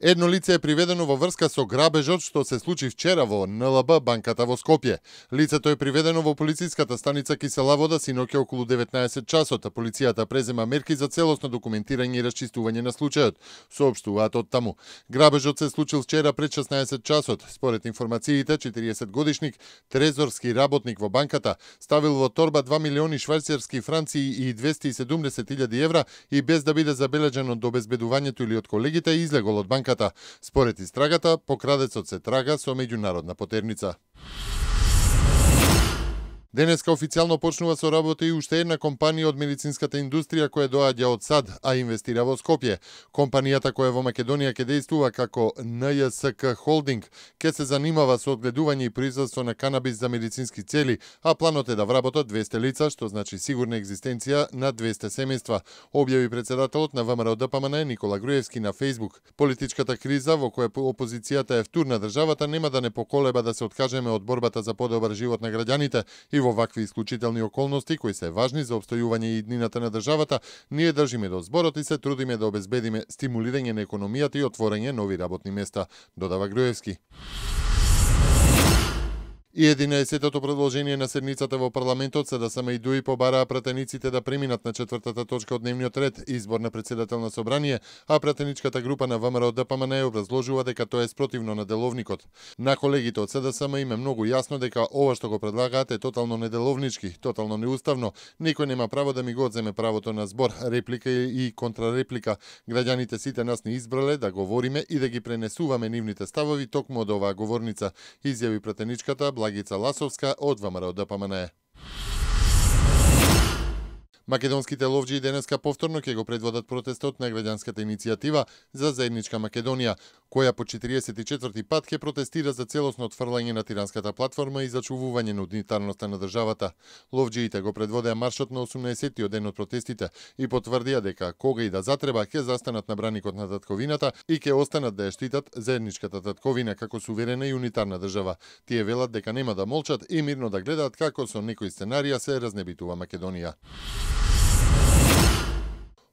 Едно лице е приведено во врска со грабежот што се случи вчера во НЛБ банката во Скопје. Лицето е приведено во полициската станица Киселавода синоќа околу 19 часот, а полицијата презема мерки за целосно документирање и расчистување на случајот, соопштуваат од таму. Грабежот се случил вчера пред 16 часот. Според информациите, 40-годишник, трезорски работник во банката, ставил во торба 2 милиони швајцарски франци и 270.000 евра и без да биде забележен од обезбедувањето или од колегите, излегол од банката. Според истрагата, покрадецот се трага со меѓународна потерница. Денеска официјално почнува со работа и уште една компанија од медицинската индустрија која доаѓа од САД, а инвестира во Скопје. Компанијата која во Македонија ќе действува како НЈСК Холдинг ќе се занимава со одгледување и производство на канабис за медицински цели, а планот е да вработат 200 лица, што значи сигурна екзистенција на 200 семејства, објави председателот на ВМРО ДПМН Никола Груевски на Фејсбук. Политичката криза во која опозицијата е втур на државата нема да не поколеба да се откажеме од борбата за подобар живот на граѓаните и во вакви исклучителни околности кои се важни за опстојување и иднината на државата, ние држиме до зборот и се трудиме да обезбедиме стимулирање на економијата и отворање нови работни места, додава Груевски. И 11-тото продолжение на седницата во парламентот СДСМ и ДУИ побараа пратениците да преминат на четвртата точка од дневниот ред, избор на председател на собрание, а пратеничката група на ВМРО ДПМН образложува дека тоа е спротивно на деловникот. На колегите од СДСМ им е многу јасно дека ова што го предлагаат е тотално неделовнички, тотално неуставно. Никој нема право да ми го одземе правото на збор, реплика и контрареплика. Граѓаните сите нас не избрале да говориме и да ги пренесуваме нивните ставови токму од оваа говорница, изјави пратеничката Благица Ласовска од ВМРО ДПМН. Македонските ловџии денеска повторно ќе го предводат протестот на граѓанската иницијатива за заедничка Македонија, која по 44-ти пат ќе протестира за целосно отфрлање на тиранската платформа и зачувување на унитарноста на државата. Ловџиите го предводеа маршот на 18-тиот ден од протестите и потврдија дека кога и да затреба ќе застанат на браникот на татковината и ќе останат да ја штитат заедничката татковина како суверена и унитарна држава. Тие велат дека нема да молчат и мирно да гледаат како со некои сценарија се разнебитува Македонија.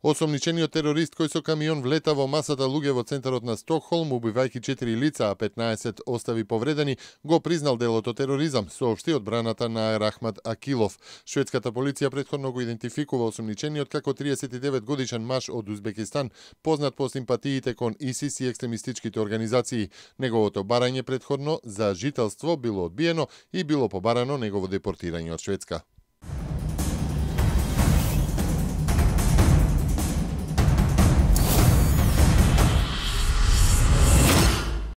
Осомничениот терорист кој со камион влета во масата луѓе во центарот на Стокхолм, убивајќи 4 лица, а 15 остави повредени, го признал делото тероризам, соопшти одбраната на Рахмат Акилов. Шведската полиција претходно го идентификува осомничениот како 39 годишен маж од Узбекистан, познат по симпатиите кон ИСИС и екстремистичките организации. Неговото барање претходно за жителство било одбиено и било побарано негово депортирање од Шведска.